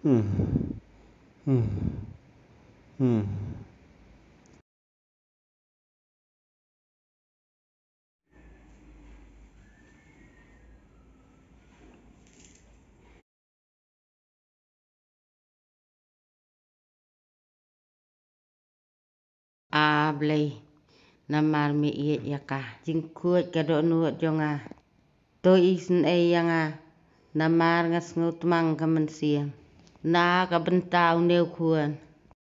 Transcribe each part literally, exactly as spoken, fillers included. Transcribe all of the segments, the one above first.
Hmm. Hmm. Hmm. A Blei, namar me ïeit ïa ka jingkhuid ka dohnud jong nga. To isynei ïa nga, namar nga sngewtmang ka mynsiem na ka bynta une u khun.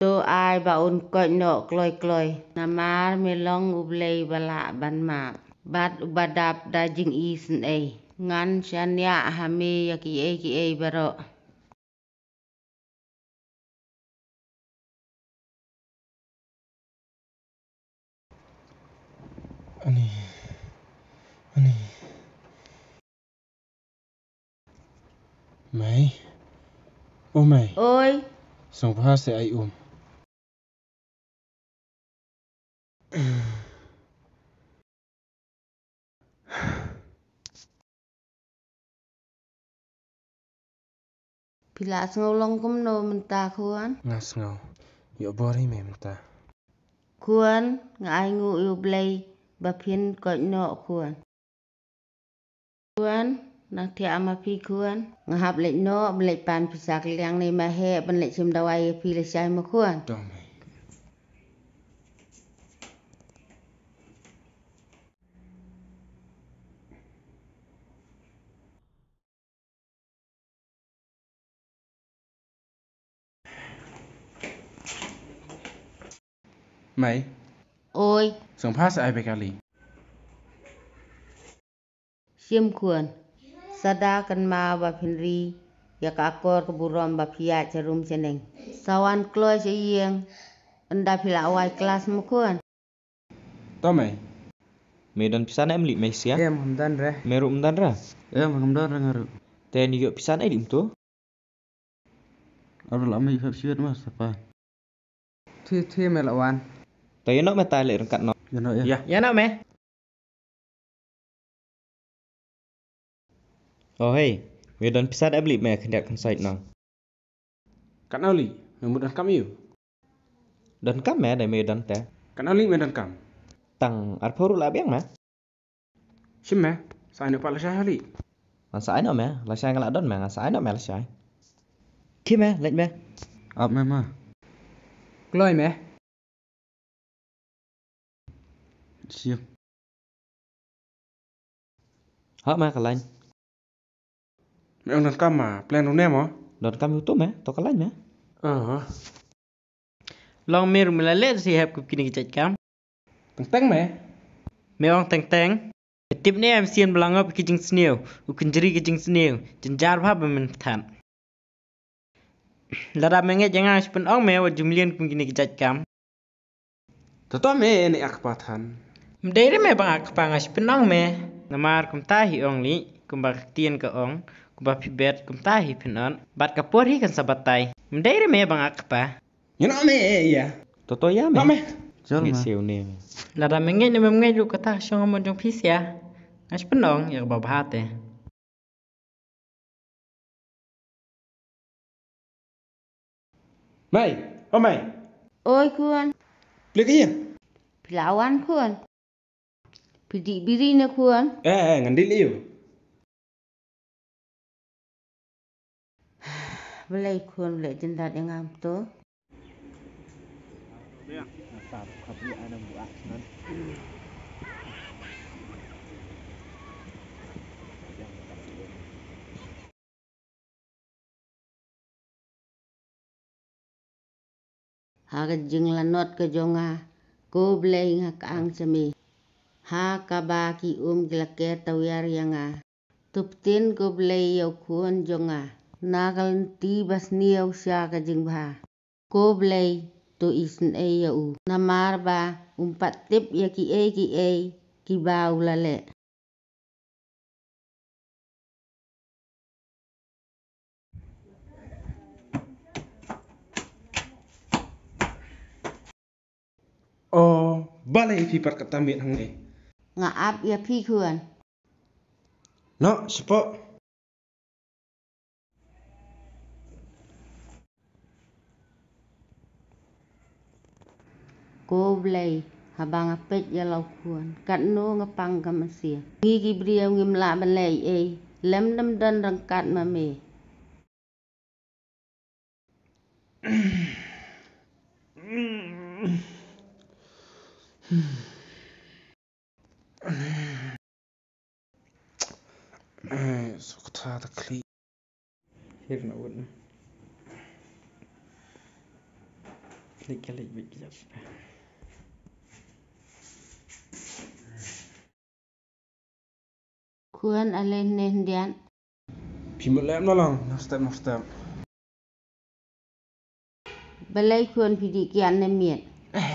To ai ba un koit noh kloi kloi, namar me long U Blei ba lah ban map bad uba dap da jingisynei. Ngan shaniah ha me ïa kiei kiei baroh. Ani. Ani. Mei. O Mei. Oi. Sngewbha sa ai um. Phi la sngew long kumno mynta khun? Nga sngew ïoh bor hi me mynta. Khun, nga ai nguh ïa U Blei ba phin koit noh khun. Khun, nang thiah ma phi khun. Nga hap leit noh, ban leit pan pisa kylliang ne ma heh, ban leit shim dawai ïa phi lashai ma khun. To Mei. Mei. Oi. Sngewbha sa ai bad kali. Shim khun. Sa da kynmaw ba phin ri ïa ka akor ka burom ba phi ïaid sharum shaneng. Sa wan kloi sha ïing. Ynda phi la wai klas ma khun. To Mei. Me don pisa ne em lih Mei sia? Em, ngam don re. Me ruh ngam don re? Em, ngam don re nga ruh. Te ni ïoh pisa ne em lih mynta? Aru la me ïoh pisa ma sapa. Thi thi me la wan. Te ïa noh me ta leh ryngkat noh. Ïa noh ïa. Ïa noh me. Oh hei, me don pisa da bli me khyndiat khynsoit nong. Katno li, me mut don kam ïu? Don kam me, dei me don te. Katno li me don kam? Tang arphew ruh la biang me. Shim me, sa ai noh pat lashai ha li. Ngan sa ai noh me, lashai nga la don me, ngan sa ai noh me lashai. Khie me, leit me. Ap me ma. Kloi me. Siap. Hap ma ka lain. Me ong donkam ma, plan une mo? Donkam utu me, to ka lain me. Aha. Long me ruh me la leh si hep kup kine ki jait kam. Teng teng me. Me ong teng teng. Me tip ne em sien ba la ngop ki jingsniew, u kynjri ki jingsniew, jynjar bha ba men pthat. Lada me ngeit ïa nga nga shu pynong me wat ju mlien kum kine ki jait kam. Toto me ne ak kpa than. Mdei re me bang ak kpa nga shu pynong me. Namar kumta hi ong li, kumba ka ktien ka ong, kumba phi bet kumta hi phin ot. Bad ka por hi kan sa batai. Mdei re me bang ak kpa. Ïa no me ïa. Toto ïa me. No me. Jol ma. Ngi siu ne me. Lada me ngeit ne mem ngeit ruh kata ka shong amon jong phi sia. Nga shu pynong ïa kaba bha te. Mei, o mei. Oi khun. Plie ka ïing. Phi la wan khun. Phi dih biri ne khun. Eh, eh, ngan dih lei ïu. Balei khun, balei jyndat ïa ngam to. Ha ka jinglanot ka jong nga, ko Blei nga kang sha me. Ha kaba ki um ki la ker tawiar ïa nga. To pyntin ko Blei ïa u khun jong nga na ka lynti ba sniew sha ka jingbha. Ko Blei to isynei ïa u namar ba um pat tip ïa kiei kiei kiba u la leh. O, balei phi pat kata miet hangne? Nga ap ïa phi khun. Noh, shapoh. Ko Blei, haba nga peit ïa la u khun, katno nga pang ka mynsiem. Ngi ki briew ngim lah ban leh ei ei, lem dem don ryngkat ma me. Eh, sukta da klik. Here na wut na. Klik, klik, klik, klik. Khun, ale ne hyndiat. Phi mut lem na long, na step, na step. Balei khun phi dih kiad ne miet? Eh.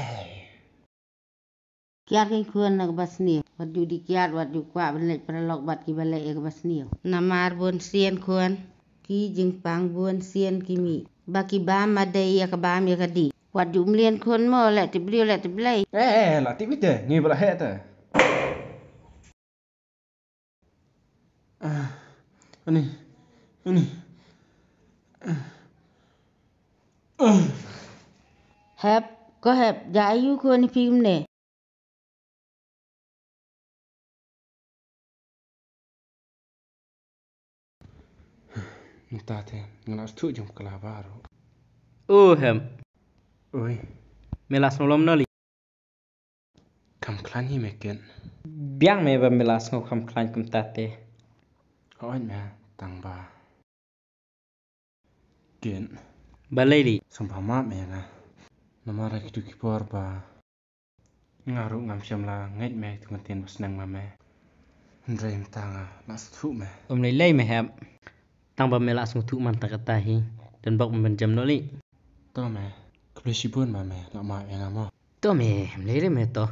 Kiad kein khun na kaba sniew. Wat ju dih kiad, wat ju kwah ban leit paralok bad kiba leh ïa kaba sniew. Namar bun sien khun, ki jingpang bun sien ki mih. Ba ki bam ma dei ïa ka bam ïa ka dih. Wat ju mlien khun mo, leh tip briew leh tip Blei. Eh, eh, la tip ite, ngi ba la heh te. Ah, ani, ani. Ah. Ah. Hep, ko Hep, ja aïu ko ni phi kumne? Mynta te nga la sdang jingkhlaiñ baroh. O Hep. Oi. Me la sngew lom noh lei? Kham khlaiñ hi me Ken. Biang me ba me la sngew kham khlaiñ kumta te. Oi me tang ba. Ken. Balei lei? Sngewbha map me ïa nga. Namar ha kitu ki por ba nga ruh ngam shym la ngeit me tu ngan tien ba sneng ma me. Hynrei mynta nga la sngewthuh me. Ym lei lei me Hep. Tang ba me la sngewthuh man ta kata hi. Don bok me ban jem noh lei. To me. Khublei shibun ba me la map ïa nga mo. To me, ym lei re me to.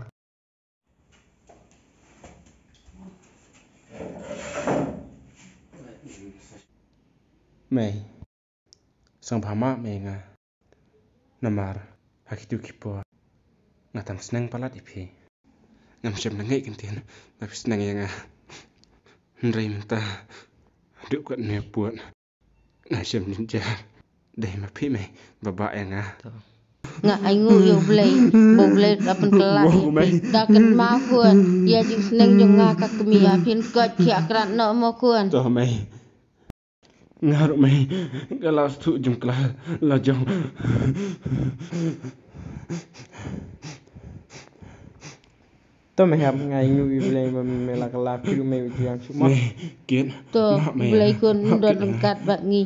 Mei, sngewbha map me ïa nga. Namar ha kitu ki por nga tang sneng palat ïa phi. Ngam shym la ngeit kyntien ba phi sneng ïa nga. Hynrei mynta haduh katne pud nga shem jynjar. Dei ma phi mei ba bah ïa nga. Nga ainguh ïa U Blei ba U Blei la pynkylla ïa phi. Da kynmaw khun ïa jingsneng jong nga ka kmie. Phin koit khia krat noh mo khun. To mei. Nga ruh mei nga la sdang jingkhlaiñ la jong. To me Hep, nga ainguh ïa U Blei ba me la kylla phi ruh me u jiang shuh mo. Me Ken. To U Blei khun don ryngkat bad ngi.